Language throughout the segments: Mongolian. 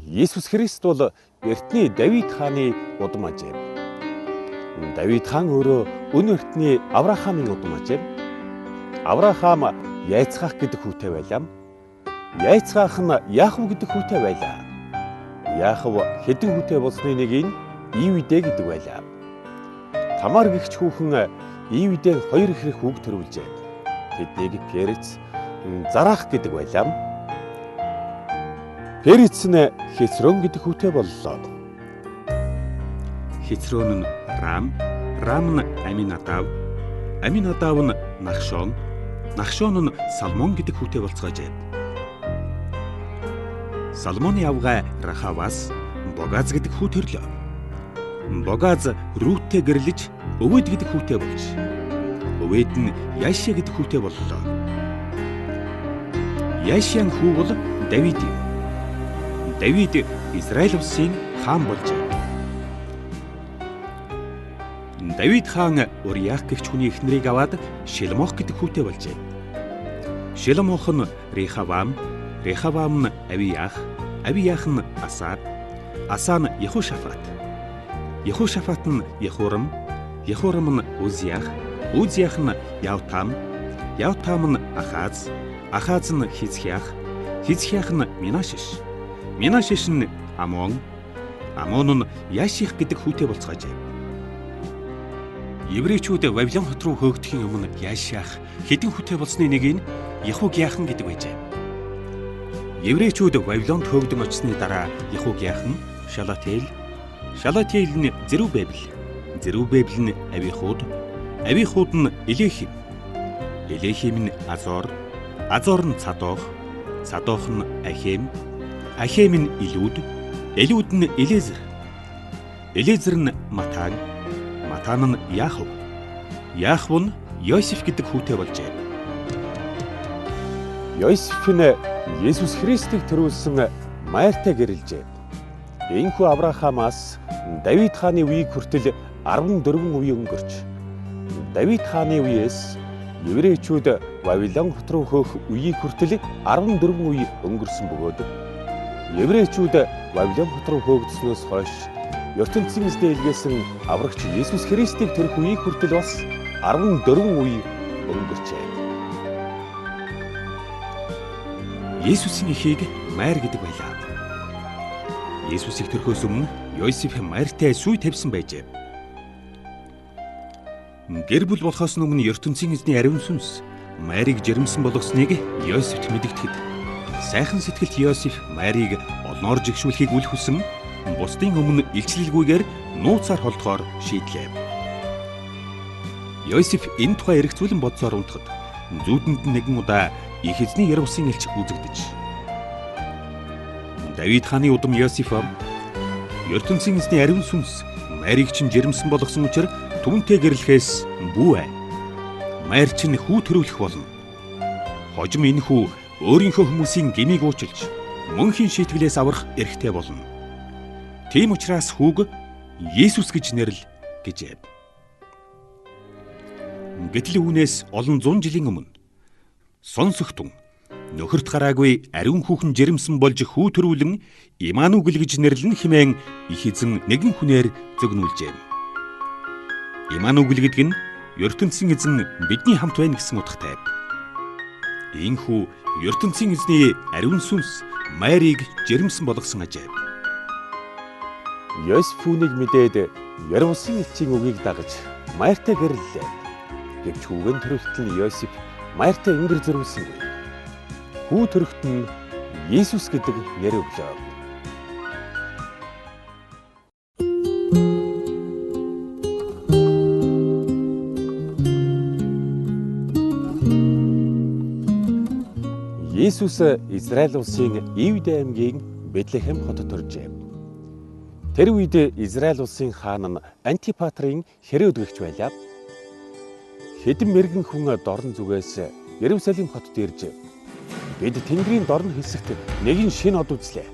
Есүс Христ бол эртний Давид хааны удам ажээ. Давид хаан өөрөө өн эртний Авраамийн удам ажээ. Авраам Яйцхаах гэдэг хүүтэй байлаа. Яйцхаах нь Яахов гэдэг хүүтэй байлаа. Яахов хэдэн хүүтэй болсны нэг нь Ивидэ гэдэг байлаа. Тамар гэгч хүүхэн Ивидэ хоёр ихрэх хүүг төрүүлжээ. Тэднийг Перец, Зарах гэдэг байлаа. Перец нь Хецрон гэдэг хүүтэй боллоо. Хецрон нь Рам, Рам нь Аминадав, Аминадав нь Нахшон, Нахшон нь Салмон гэдэг хүүтэй болцгаажээ. Салмоны авгай Рахаваас Богаз гэдэг хүү төрлөө. Богаз Руттэй гэрлэж Өвөд гэдэг хүүтэй болж, Өвөд нь Яшия гэдэг хүүтэй боллоо. Яшиян хүү бол Давид юм. Давид Израиль улсын хаан болжээ. Давид хаан Уриах гэгч хүний эхнэрийг аваад Шелмох гэдэг хүүтэй болжээ. Шелмох нь Рехавам, Рехавам нь Авиях, Авиях нь Аса, Аса нь Ехошафат. Ехошафат нь Ехурам, Ехурам нь Узиах, Узиах нь Явтам, Явтам нь Ахаз, Ахаз нь Хизхиах, Хизхиах нь Минашиш. Минашиш нь Амон, Амон нь Яших гэдэг хүүтэй болцгаажээ. Еврейчүүд Вавилон хот руу хөөгдөхийн өмнө Яшиах хэдэн хүүтэй болсны нэг нь Яхугяхан гэдэг байжээ. Еврейчүүд Вавилонд хөөгдөн очсны дараа Яхугяхан Шалатиэл, Шалатиэл нь Зерубабел, Зерубабел нь Авихуд, Авихуд нь Элехим, Элехим нь Азор, Азор нь Цадох, Цадох нь Ахем, Ахем нь Илүд, Элүд нь Элезер, Элезер нь Матан, Матан нь Яахов, Яахов нь Йосеф гэдэг хүүтэй болжээ. Йосеф нь Есүс Христийг төрүүлсэн Мартай гэрлэжээ. Энэхүү Авраамаас Давид хааны үеийг хүртэл 14 үе өнгөрч, Давид хааны үеэс еврейчүүд Вавилон хот руу хөөх үеийг хүртэл 14 үе өнгөрсөн бөгөөд еврейчүүд Вавилон хот руу хөөгдснөөс хойш ертөнцийн эзний илгээсэн аврагч Есүс Христийг төрөх үеийг хүртэл бас 14 үе өнгөрчээ. Есүсийн эхийг Майр гэдэг байлаа. Есүсийг төрөхөөс өмнө Йосеф Мартай сүй тавьсан байжээ. Гэр бүл болохоос өмнө ертөнцийн эзний ариун сүнс Марийг жирэмсэн болгосныг Йосефт мэдэгдэхэд сайхан сэтгэлт Йосеф Марийг олноор жигшүүлэхийг үл хүсэн бусдын өмнө илчлэлгүйгээр нууцаар холдохоор шийдлээ. Йосеф энэ тухай эргцүүлэн бодсоор унтахад зүүдэнд нь нэгэн удаа их эзний яр усын элч үзэгдэж, Давид хааны удам Йосеф ертөнцийн эзний ариун сүнс Марийг чинь жирэмсэн болгосон учир түүнтэй гэрлэхээс бүү ай. Мар чинь хүү төрүүлэх болно. Хожим энэ хүү өөрийнхөө хүмүүсийн гмийг уучлж мөнхийн шийтгэлээс аврах эрхтэй болно. Тийм учраас хүүг Есүс гэж нэрлэ гэжээ. Гэтэл үүнээс олон зуун жилийн өмнө сонсогтун нөхөрт гараагүй ариун хүүхэн жирэмсэн болж хүү төрүүлэн Иманугэл гэж нэрлэн хэмээн их эзэн нэгэн хүнээр зөгнүүлжээ. Иманугэл гэдэг нь ертөнцийн эзэн бидний хамт байна гэсэн утгатай. Ийхүү ертөнцийн эзний ариун сүнс Марийг жирэмсэн болгосон ажээ. Йосеф үүнийг мэдээд Ярвусын элчийн үгийг дагаж Мартай гэрлэлээ. Гэвч хүүгэн төрөлт нь Йосеф Мартай ингэр зөрүүлсэнгүй. Хүү төрөхт нь Есүс гэдэг нэр өглөө. Есүс Израиль улсын Ивдэ аймгийн Бэтлехэм хотод төржээ. Тэр үед Израиль улсын хаан нь Антипатрын Херод гэгч байлаа. Хэдэн мэрэгэн хүн дорн зүгээс Иерусалим хотод ирж, бид Тэнгэрийн дорн хэсэгт нэгэн шинэ од үзлээ.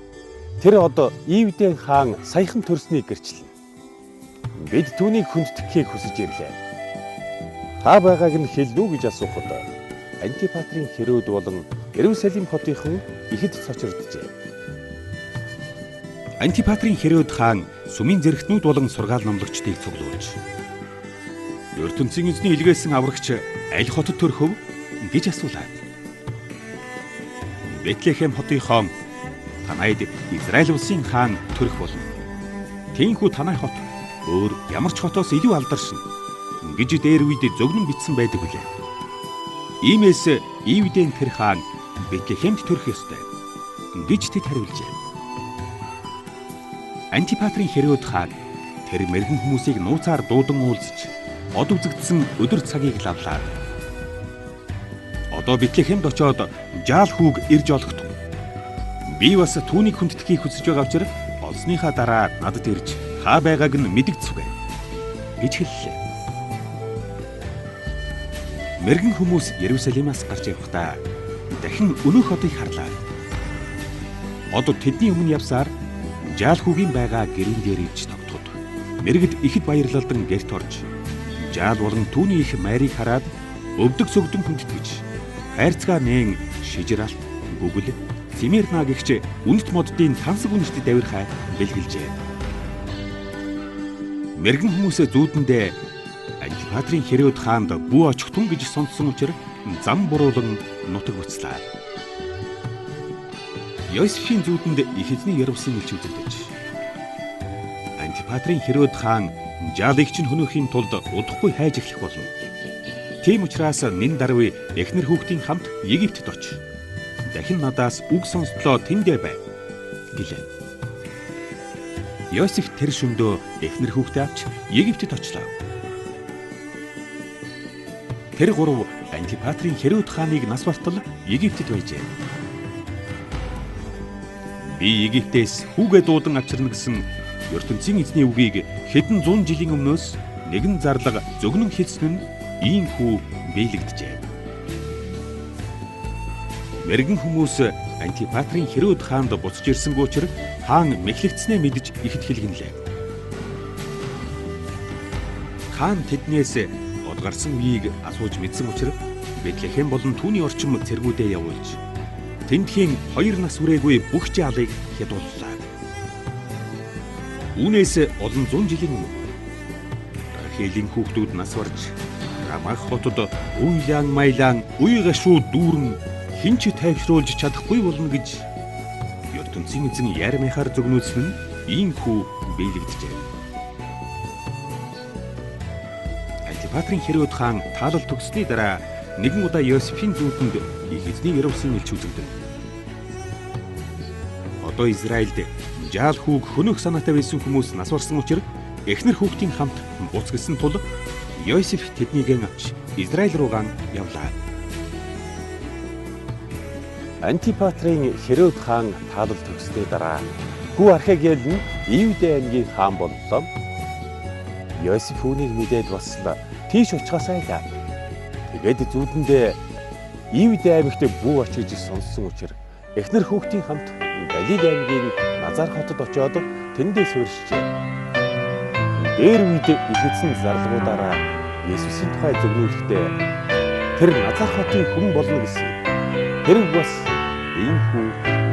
Тэр од Ивдэ хаан саяхан төрснийг гэрчлэнэ. Бид түүнийг хүндэтгэхийг хүсэж ирлээ. Хаа байгааг нь хэлнэ үү гэж асуухад Антипатрын Херод болон Иерусалим хотынхон ихэд цочирджээ. Антипатрийн Херод хаан сүмийн зэрэгтнүүд болон сургаал номлогчдыг цуглуулж ертөнцийн эзний илгээсэн аврагч аль хотод төрөхөв гэж асуулаа. Бэтлехэм хотынхоо танайд Израиль улсын хаан төрөх болно. Тиймээс танай хот өөр ямар ч хотоос илүү алдаршна гэж дээр үед зөгнөн бичсэн байдаг билээ. Иймээс Иудейн тэр хаан Бэтлехемд төрөх ёстой гэж тэд хариулжээ. Антипатрийн Херод хаан тэр мэргэн хүмүүсийг нууцаар дуудан уулзаж од үзэгдсэн өдөр цагийг лавлаад одоо Бэтлехемд очоод жаал хүүг ирж олохтун. Би бас түүнийг хүндэтгийг хүсэж байгаа учраас олсныхаа дараа надад ирж хаа байгааг нь мэдэгцвэ гэж хэллээ. Мэргэн хүмүүс Иерусалимаас гарч явахдаа дахин өнөөх хотыг харлаа. Од тэдний өмнө явсаар жаал хүүгийн байгаа гэрэн дээр ирж тогтоход мэргэд ихэд баярлалдан гэрт орж жаал болон түүний их майрыг хараад өвдөг сөгдөн хүндэтгэж хайрцгаа нээн шижиралт гүгэл цимэрна гэгч үнэт моддын тансаг үнэрт давирхай бэлгэлжээ. Мэргэн хүмүүсээ зүүдэндээ Антипатрийн Херод хаанд бүү очихтун гэж сонссон учраас зам буруулан нутаг буцлаа. Йосефийн зүүдэнд их эзний Иерусалим элч үзэгдэж Антипатрийн Херод хаан жаалыг чинь хөнөөхийн тулд удахгүй хайж эхлэх болно. Тийм учраас нэн даруй эхнэр хүүхдийн хамт Египтэд оч. Дахин надаас үг сонсдлоо тэндээ бай гэлээ. Йосеф тэр шөндөө эхнэр хүүхдээ авч Египтэд очлоо. Тэр гурав Антипатрийн Херод хааныг нас бартал Египтэд байжээ. Би Египтээс хүүгээ дуудан авчирна гэсэн ертөнцийн эзний үгийг хэдэн зуун жилийн өмнөөс нэгэн зарлага зөгнөн хэлсэн нь ийм хүү биелэгджээ. Мэргэн хүмүүс Антипатрийн Херод хаанд буцаж ирсэнгүй учраас хаан мэхлэгдснээ мэдэж ихэд хэлгэнлээ. Хаан тэднээс од гарсан үеийг асууж мэдсэн учраас Бэтлехэм болон түүний орчим цэргүүдээ явуулж тэндхийн 2 нас хүрээгүй бүх жаалыг хядууллаа. Үүнээс олон зуун жилийн өмнө Рахелийн хүүхдүүд нас барж Рамах хотод уйлан майлан уй гашуу дүүрэн хэн ч тайвшруулж чадахгүй болно гэж ертөнцийн эзэн Яремихаар зөгнүүлсэн нь иймхүү биелэгджээ. Антипатрийн Херод хаан таалал төгссөний дараа нэгэн удаа Йосефийн зүүдэнд их эзний Иерусалим элч үзэгдэв. Одоо Израильд жаал хүүг хөнөөх санаатай байсан хүмүүс нас барсан учраас эхнэр хүүхдийн хамт буцгасан тул Йосеф тэднийг авч Израиль руугаан явлаа. Антипатрийн Херод хаан таалал төгссөний дараа хүү Архагел нь Иудэ аймгийн хаан боллоо. Йосеф үүнийг мэдээд бас л тийш очихоос айлаа. Тэгээд зүүдэндээ Иудэ аймагт бүү оч гэж сонссон учраас эхнэр хүүхдийн хамт Галил аймгийн Назар хотод очиод тэндээ суурьшжээ. Дээр үед их эзэн зарлагуудаараа Есүсийн тухай зөгнүүлэхдээ тэр Назар хотын хүн болно гэсэн. Тэр бас иймхүү